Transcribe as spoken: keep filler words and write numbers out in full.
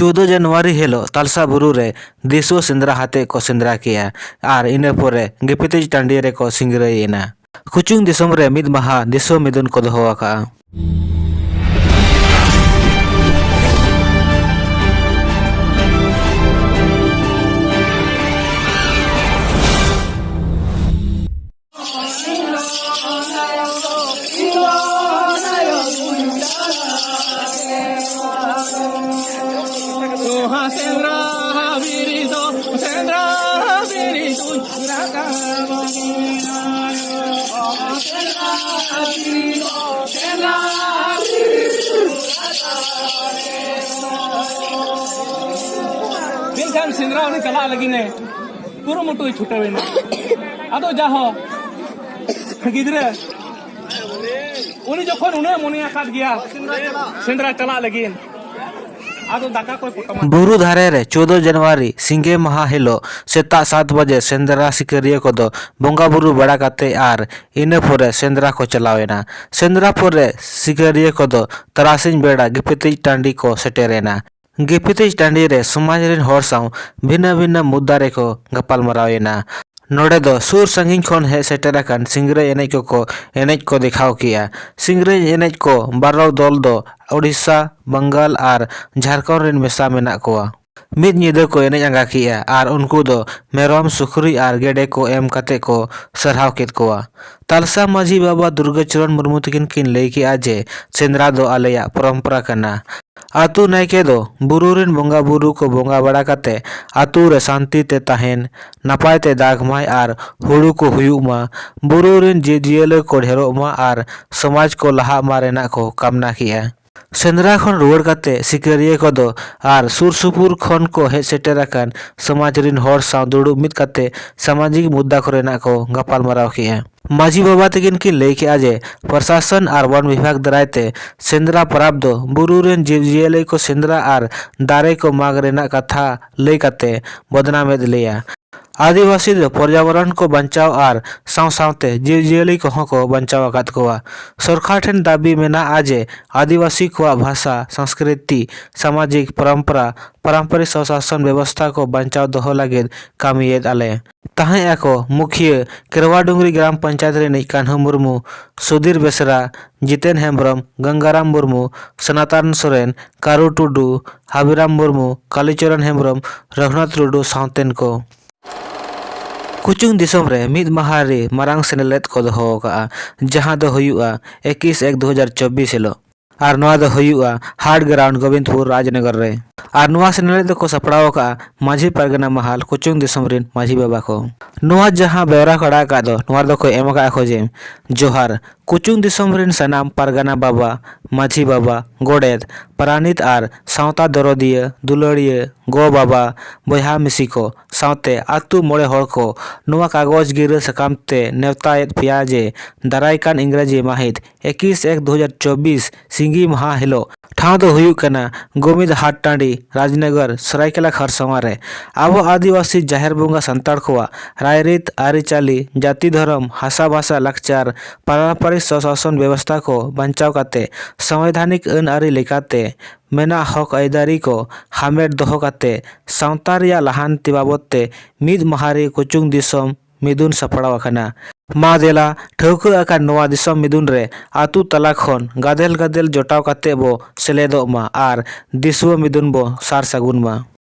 ᱪᱳᱫᱚ ᱡᱟᱱᱩᱣᱟᱨᱤ ᱦᱤᱞᱳᱜ ᱛᱟᱞᱥᱟ ᱵᱩᱨᱩ ᱨᱮ ᱫᱤᱥᱣᱟᱹ ᱥᱮᱸᱫᱽᱨᱟ ᱦᱟᱛᱮ ᱠᱚ ᱥᱮᱸᱫᱽᱨᱟ ᱠᱮᱜᱼᱟ ᱟᱨ ᱤᱱᱟᱹ ᱯᱚᱨᱮ ᱜᱤᱯᱤᱛᱤᱡ ᱴᱟᱺᱰᱤ ᱨᱮᱠᱚ ᱥᱤᱝᱨᱟᱹᱭ ᱮᱱᱟ᱾ ᱠᱩᱪᱩᱝ ᱫᱤᱥᱚᱢ ᱨᱮ ᱢᱤᱫ ᱢᱟᱦᱟ ᱫᱤᱥᱣᱟᱹ ᱢᱤᱫᱩᱱ ᱠᱚ ᱫᱚᱦᱚ ᱟᱠᱟᱫᱼᱟ᱾ ᱢᱮᱱᱠᱷᱟᱱ ᱥᱮᱸᱫᱽᱨᱟ ᱩᱱᱤ ᱪᱟᱞᱟᱜ ᱞᱟᱹᱜᱤᱫ ᱮ ᱠᱩᱨᱩᱢᱩᱴᱩᱭ ᱪᱷᱩᱴᱟᱹᱣ ᱮᱱᱟ᱾ ᱟᱫᱚ ᱡᱟᱦᱳ ᱜᱤᱫᱽᱨᱟᱹ ᱩᱱᱤ ᱡᱚᱠᱷᱚᱱ ᱩᱱᱟᱹᱜ ᱢᱚᱱᱮ ᱟᱠᱟᱫ ᱜᱮᱭᱟ ᱥᱮᱸᱫᱽᱨᱟ ᱪᱟᱞᱟᱜ ᱞᱟᱹᱜᱤᱫ, ᱟᱫᱚ ᱫᱟᱠᱟ ᱠᱚᱭ ᱯᱚᱴᱚᱢᱟ᱾ ᱵᱩᱨᱩ ᱫᱷᱟᱨᱮ ᱨᱮ ᱪᱳᱫᱚ ᱡᱟᱱᱩᱣᱟᱨᱤ ᱥᱤᱸᱜᱮ ᱢᱟᱦᱟ ᱦᱤᱞᱳᱜ ᱥᱮᱛᱟᱜ ᱥᱟᱛ ᱵᱟᱡᱮ ᱥᱮᱸᱫᱽᱨᱟ ᱥᱤᱠᱟᱹᱨᱤᱭᱟᱹ ᱠᱚᱫᱚ ᱵᱚᱸᱜᱟ ᱵᱩᱨᱩ ᱵᱟᱲᱟ ᱠᱟᱛᱮ ᱟᱨ ᱤᱱᱟᱹ ᱯᱚᱨᱮ ᱥᱮᱸᱫᱽᱨᱟ ᱠᱚ ᱪᱟᱞᱟᱣ ᱮᱱᱟ᱾ ᱥᱮᱸᱫᱽᱨᱟ ᱯᱚᱨᱮ ᱥᱤᱠᱟᱹᱨᱤᱭᱟᱹ ᱠᱚᱫᱚ ᱛᱟᱨᱟᱥᱤᱧ ᱵᱮᱲᱟ ᱜᱤᱯᱤᱛᱤᱡ ᱴᱟᱺᱰᱤ ᱠᱚ ᱥᱮᱴᱮᱨ ᱮᱱᱟ᱾ ᱜᱤᱯᱤᱛᱤᱡ ᱴᱟᱺᱰᱤ ᱨᱮ ᱥᱚᱢᱟᱡᱽ ᱨᱮᱱ ᱦᱚᱲ ᱥᱟᱶ ᱵᱷᱤᱱᱟᱹ ᱵᱷᱤᱱᱟᱹ ᱢᱩᱫᱽᱫᱟ ᱨᱮᱠᱚ ᱜᱟᱯᱟᱞᱢᱟᱨᱟᱣ ᱮᱱᱟ᱾ ᱱᱚᱰᱮ ᱫᱚ ᱥᱩᱨ ᱥᱟᱺᱜᱤᱧ ᱠᱷᱚᱱ ᱦᱮᱡ ᱥᱮᱴᱮᱨ ᱟᱠᱟᱱ ᱥᱤᱝᱨᱟᱹᱭ ᱮᱱᱮᱡ ᱠᱚᱠᱚ ᱮᱱᱮᱡ ᱠᱚ ᱫᱮᱠᱷᱟᱣ ᱠᱮᱜᱼᱟ᱾ ᱥᱤᱝᱨᱟᱹᱭ ᱮᱱᱮᱡ ᱠᱚ ᱵᱟᱨᱚ ᱫᱚᱞ ᱫᱚ ᱳᱰᱤᱥᱟ, ᱵᱟᱝᱜᱟᱞ ᱟᱨ ᱡᱷᱟᱲᱠᱷᱚᱸᱰ ᱨᱮᱱ ᱢᱮᱥᱟ ᱢᱮᱱᱟᱜ ᱠᱚᱣᱟ᱾ ᱢᱤᱫ ᱧᱤᱫᱟᱹ ᱠᱚ ᱮᱱᱮᱡ ᱟᱸᱜᱟ ᱠᱮᱜᱼᱟ ᱟᱨ ᱩᱱᱠᱩ ᱫᱚ ᱢᱮᱨᱚᱢ, ᱥᱩᱠᱨᱤ ᱟᱨ ᱜᱮᱰᱮ ᱠᱚ ᱮᱢ ᱠᱟᱛᱮ ᱠᱚ ᱥᱟᱨᱦᱟᱣ ᱠᱮᱫ ᱠᱚᱣᱟ᱾ ᱛᱟᱞᱥᱟ ᱢᱟᱹᱡᱷᱤ ᱵᱟᱵᱟ ᱫᱩᱨᱜᱟᱹᱪᱚᱨᱚᱱ ᱢᱩᱨᱢᱩ ᱛᱟᱹᱠᱤᱱ ᱠᱤᱱ ᱞᱟᱹᱭ ᱠᱮᱜᱼᱟ ᱡᱮ ᱥᱮᱸᱫᱽᱨᱟ ᱫᱚ ᱟᱞᱮᱭᱟᱜ ᱯᱚᱨᱚᱢᱯᱚᱨᱟ ᱠᱟᱱᱟ᱾ ᱟᱹᱛᱩ ᱱᱟᱭᱠᱮ ᱫᱚ ᱵᱩᱨᱩ ᱨᱮᱱ ᱵᱚᱸᱜᱟ ᱵᱩᱨᱩ ᱠᱚ ᱵᱚᱸᱜᱟ ᱵᱟᱲᱟ ᱠᱟᱛᱮ ᱟᱹᱛᱩ ᱨᱮ ᱥᱟᱱᱛᱤ ᱛᱮ ᱛᱟᱦᱮᱱ, ᱱᱟᱯᱟᱭ ᱛᱮ ᱫᱟᱜᱽ ᱢᱟᱭ ᱟᱨ ᱦᱩᱲᱩ ᱠᱚ ᱦᱩᱭᱩᱜ ᱢᱟ, ᱵᱩᱨᱩ ᱨᱮᱱ ᱡᱤᱵᱽᱼᱡᱤᱭᱟᱹᱞᱤ ᱠᱚ ᱰᱷᱮᱨᱚᱜ ᱢᱟ ᱟᱨ ᱥᱚᱢᱟᱡᱽ ᱠᱚ ᱞᱟᱦᱟᱜ ᱢᱟ ᱨᱮᱱᱟᱜ ᱠᱚ ᱠᱟᱢᱱᱟ ᱠᱮᱜᱼᱟ᱾ ᱥᱮᱸᱫᱽᱨᱟ ᱠᱷᱚᱱ ᱨᱩᱣᱟᱹᱲ ᱠᱟᱛᱮ ᱥᱤᱠᱟᱹᱨᱤᱭᱟᱹ ᱠᱚᱫᱚ ᱟᱨ ᱥᱩᱨ ᱥᱩᱯᱩᱨ ᱠᱷᱚᱱ ᱠᱚ ᱦᱮᱡ ᱥᱮᱴᱮᱨ ᱟᱠᱟᱱ ᱥᱚᱢᱟᱡᱽ ᱨᱮᱱ ᱦᱚᱲ ᱥᱟᱶ ᱫᱩᱲᱩᱵ ᱢᱤᱫ ᱠᱟᱛᱮ ᱥᱟᱢᱟᱡᱤᱠ ᱢᱩᱫᱽᱫᱟ ᱠᱚᱨᱮᱱᱟᱜ ᱠᱚ ᱜᱟᱯᱟᱞᱢᱟᱨᱟᱣ ᱠᱮᱜᱼᱟ᱾ ᱢᱟᱹᱡᱷᱤ ᱵᱟᱵᱟ ᱛᱟᱹᱠᱤᱱ ᱠᱤᱱ ᱞᱟᱹᱭ ᱠᱮᱜᱼᱟ ᱡᱮ ᱯᱨᱚᱥᱟᱥᱚᱱ ᱟᱨ ᱵᱚᱱ ᱵᱤᱵᱷᱟᱜᱽ ᱫᱟᱨᱟᱭ ᱛᱮ ᱥᱮᱸᱫᱽᱨᱟ ᱯᱚᱨᱚᱵᱽ ᱫᱚ ᱵᱩᱨᱩ ᱨᱮᱱ ᱡᱤᱵᱽᱼᱡᱤᱭᱟᱹᱞᱤ ᱠᱚ ᱥᱮᱸᱫᱽᱨᱟ ᱟᱨ ᱫᱟᱨᱮ ᱠᱚ ᱢᱟᱜᱽ ᱨᱮᱱᱟᱜ ᱠᱟᱛᱷᱟ ᱞᱟᱹᱭ ᱠᱟᱛᱮ ᱵᱚᱫᱱᱟᱢᱮᱫ ᱞᱮᱭᱟ᱾ ᱟᱹᱫᱤᱵᱟᱹᱥᱤ ᱫᱚ ᱯᱚᱨᱭᱟᱵᱚᱨᱚᱱ ᱠᱚ ᱵᱟᱧᱪᱟᱣ ᱟᱨ ᱥᱟᱶ ᱥᱟᱶᱛᱮ ᱡᱤᱵᱽᱼᱡᱤᱭᱟᱹᱞᱤ ᱠᱚᱦᱚᱸ ᱠᱚ ᱵᱟᱧᱪᱟᱣ ᱟᱠᱟᱫ ᱠᱚᱣᱟ᱾ ᱥᱚᱨᱠᱟᱨ ᱴᱷᱮᱱ ᱫᱟᱹᱵᱤ ᱢᱮᱱᱟᱜᱼᱟ ᱡᱮ ᱟᱹᱫᱤᱵᱟᱹᱥᱤ ᱠᱚᱣᱟᱜ ᱵᱷᱟᱥᱟ, ᱥᱚᱝᱥᱠᱨᱤᱛᱤ, ᱥᱟᱢᱟᱡᱤᱠ ᱯᱚᱨᱚᱢᱯᱚᱨᱟ, ᱯᱟᱨᱟᱢᱯᱚᱨᱤᱠ ᱥᱚᱥᱟᱥᱚᱱ ᱵᱮᱵᱚᱥᱛᱷᱟ ᱠᱚ ᱵᱟᱧᱪᱟᱣ ᱫᱚᱦᱚ ᱞᱟᱹᱜᱤᱫ ᱠᱟᱹᱢᱤᱭᱮᱫ ᱟᱞᱮ᱾ ᱛᱟᱦᱮᱸ ᱟᱠᱚ ᱢᱩᱠᱷᱤᱭᱟᱹ ᱠᱮᱨᱣᱟᱰᱩᱝᱨᱤ ᱜᱨᱟᱢ ᱯᱚᱧᱪᱟᱭᱮᱛ ᱨᱤᱱᱤᱡ ᱠᱟᱹᱱᱦᱩ ᱢᱩᱨᱢᱩ, ᱥᱩᱫᱷᱤᱨ ᱵᱮᱥᱨᱟ, ᱡᱤᱛᱮᱱ ᱦᱮᱢᱵᱨᱚᱢ, ᱜᱚᱝᱜᱟᱨᱟᱢ ᱢᱩᱨᱢᱩ, ᱥᱚᱱᱟᱛᱚᱱ ᱥᱚᱨᱮᱱ, ᱠᱟᱹᱨᱩ ᱴᱩᱰᱩ, ᱦᱟᱵᱤᱨᱟᱢ ᱢᱩᱨᱢᱩ, ᱠᱟᱞᱤᱪᱚᱨᱚᱱ ᱦᱮᱢᱵᱨᱚᱢ, ᱨᱚᱜᱷᱩᱱᱟᱛᱷ ᱴᱩᱰᱩ ᱥᱟᱶᱛᱮᱱ ᱠᱚ᱾ ᱠᱩᱪᱩᱝ ᱫᱤᱥᱚᱢ ᱨᱮ ᱢᱤᱫ ᱢᱟᱦᱟ ᱨᱮ ᱢᱟᱨᱟᱝ ᱥᱮᱱᱮᱞᱮᱫ ᱠᱚ ᱫᱚᱦᱚ ᱟᱠᱟᱫᱼᱟ, ᱡᱟᱦᱟᱸ ᱫᱚ ᱦᱩᱭᱩᱜᱼᱟ ᱮᱠᱤᱥ ᱮᱠ ᱫᱩ ᱦᱟᱡᱟᱨ ᱪᱚᱵᱵᱤᱥ ᱦᱤᱞᱳᱜ᱾ ᱟᱨ ᱱᱚᱣᱟ ᱫᱚ ᱦᱩᱭᱩᱜᱼᱟ ᱦᱟᱴ ᱜᱨᱟᱣᱩᱱᱰ, ᱜᱳᱵᱤᱱᱫᱯᱩᱨ, ᱨᱟᱡᱽᱱᱚᱜᱚᱨ ᱨᱮ᱾ ᱟᱨ ᱱᱚᱣᱟ ᱥᱮᱱᱮᱞᱮᱫ ᱫᱚᱠᱚ ᱥᱟᱯᱲᱟᱣ ᱟᱠᱟᱫᱼᱟ ᱢᱟᱹᱡᱷᱤ ᱯᱟᱨᱜᱟᱱᱟ ᱢᱟᱦᱟᱞ, ᱠᱩᱪᱩᱝ ᱫᱤᱥᱚᱢ ᱨᱤᱱ ᱢᱟᱹᱡᱷᱤ ᱵᱟᱵᱟ ᱠᱚ᱾ ᱱᱚᱣᱟ ᱡᱟᱦᱟᱸ ᱵᱮᱣᱨᱟ ᱠᱚ ᱟᱲᱟᱜ ᱟᱠᱟᱫ ᱫᱚ, ᱱᱚᱣᱟ ᱨᱮᱫᱚ ᱠᱚ ᱮᱢ ᱟᱠᱟᱫ ᱠᱚ ᱡᱮ, ᱡᱚᱦᱟᱨ, ᱠᱩᱪᱩᱝ ᱫᱤᱥᱚᱢ ᱨᱤᱱ ᱥᱟᱱᱟᱢ ᱯᱟᱨᱜᱟᱱᱟ ᱵᱟᱵᱟ, ᱢᱟᱹᱡᱷᱤ ᱵᱟᱵᱟ, ᱜᱚᱰᱮᱛ, ᱯᱟᱨᱟᱱᱤᱠ ᱟᱨ ᱥᱟᱶᱛᱟ ᱫᱚᱨᱚᱫᱤᱭᱟᱹ, ᱫᱩᱞᱟᱹᱲᱤᱭᱟᱹ, ᱜᱚ ᱵᱟᱵᱟ, ᱵᱚᱭᱦᱟ ᱢᱤᱥᱤ ᱠᱚ ᱥᱟᱶᱛᱮ ᱟᱹᱛᱩ ᱢᱚᱬᱮ ᱦᱚᱲ ᱠᱚ ᱱᱚᱣᱟ ᱠᱟᱜᱚᱡᱽ ᱜᱤᱨᱟᱹ ᱥᱟᱠᱟᱢ ᱛᱮ ᱱᱮᱣᱛᱟᱭᱮᱫ ᱯᱮᱭᱟ ᱡᱮ ᱫᱟᱨᱟᱭ ᱠᱟᱱ ᱤᱝᱨᱟᱡᱤ ᱢᱟᱹᱦᱤᱛ ᱮᱠᱤᱥ ᱮᱠ ᱫᱩ ᱦᱟᱡᱟᱨ ᱪᱚᱵᱵᱤᱥ ᱥᱤᱸᱜᱤ ᱢᱟᱦᱟ ᱦᱤᱞᱳᱜ ᱴᱷᱟᱶ ᱫᱚ ᱦᱩᱭᱩᱜ ᱠᱟᱱᱟ ᱜᱳᱢᱤᱫ ᱦᱟᱴ ᱴᱟᱺᱰᱤ, ᱨᱟᱡᱽᱱᱚᱜᱚᱨ, ᱥᱚᱨᱟᱭᱠᱮᱞᱟ ᱠᱷᱟᱨᱥᱟᱣᱟ ᱨᱮ᱾ ᱟᱵᱚ ᱟᱹᱫᱤᱵᱟᱹᱥᱤ ᱡᱟᱦᱮᱨ ᱵᱚᱸᱜᱟ ᱥᱟᱱᱛᱟᱲ ᱠᱚᱣᱟᱜ ᱨᱟᱭᱨᱤᱛ, ᱟᱹᱨᱤᱪᱟᱹᱞᱤ, ᱡᱟᱹᱛᱤ ᱫᱷᱚᱨᱚᱢ, ᱦᱟᱥᱟ ᱵᱷᱟᱥᱟ, ᱞᱟᱠᱪᱟᱨ, ᱯᱟᱨᱟᱢᱯᱚᱨᱤᱠ ᱥᱚᱥᱟᱥᱚᱱ ᱵᱮᱵᱚᱥᱛᱷᱟ ᱠᱚ ᱵᱟᱧᱪᱟᱣ ᱠᱟᱛᱮ ᱥᱚᱝᱵᱤᱫᱷᱟᱱᱤᱠ ᱟᱹᱱ ᱟᱹᱨᱤ ᱞᱮᱠᱟᱛᱮ ᱢᱮᱱᱟᱜ ᱦᱚᱠ ᱟᱹᱭᱫᱟᱹᱨᱤ ᱠᱚ ᱦᱟᱢᱮᱴ ᱫᱚᱦᱚ ᱠᱟᱛᱮ ᱥᱟᱶᱛᱟ ᱨᱮᱭᱟᱜ ᱞᱟᱦᱟᱱᱛᱤ ᱵᱟᱵᱚᱛ ᱛᱮ ᱢᱤᱫ ᱢᱟᱦᱟ ᱨᱮ ᱠᱩᱪᱩᱝ ᱫᱤᱥᱚᱢ ᱢᱤᱫᱩᱱ ᱥᱟᱯᱲᱟᱣ ᱟᱠᱟᱱᱟ᱾ ᱢᱟ ᱫᱮᱞᱟ, ᱴᱷᱟᱹᱣᱠᱟᱹ ᱟᱠᱟᱱ ᱱᱚᱣᱟ ᱫᱤᱥᱚᱢ ᱢᱤᱫᱩᱱ ᱨᱮ ᱟᱹᱛᱩ ᱛᱟᱞᱟ ᱠᱷᱚᱱ ᱜᱟᱫᱮᱞ ᱜᱟᱫᱮᱞ ᱡᱚᱴᱟᱣ ᱠᱟᱛᱮ ᱵᱚ ᱥᱮᱞᱮᱫᱚᱜ ᱢᱟ ᱟᱨ ᱫᱤᱥᱩᱣᱟᱹ ᱢᱤᱫᱩᱱ ᱵᱚ ᱥᱟᱨ ᱥᱟᱹᱜᱩᱱ ᱢᱟ᱾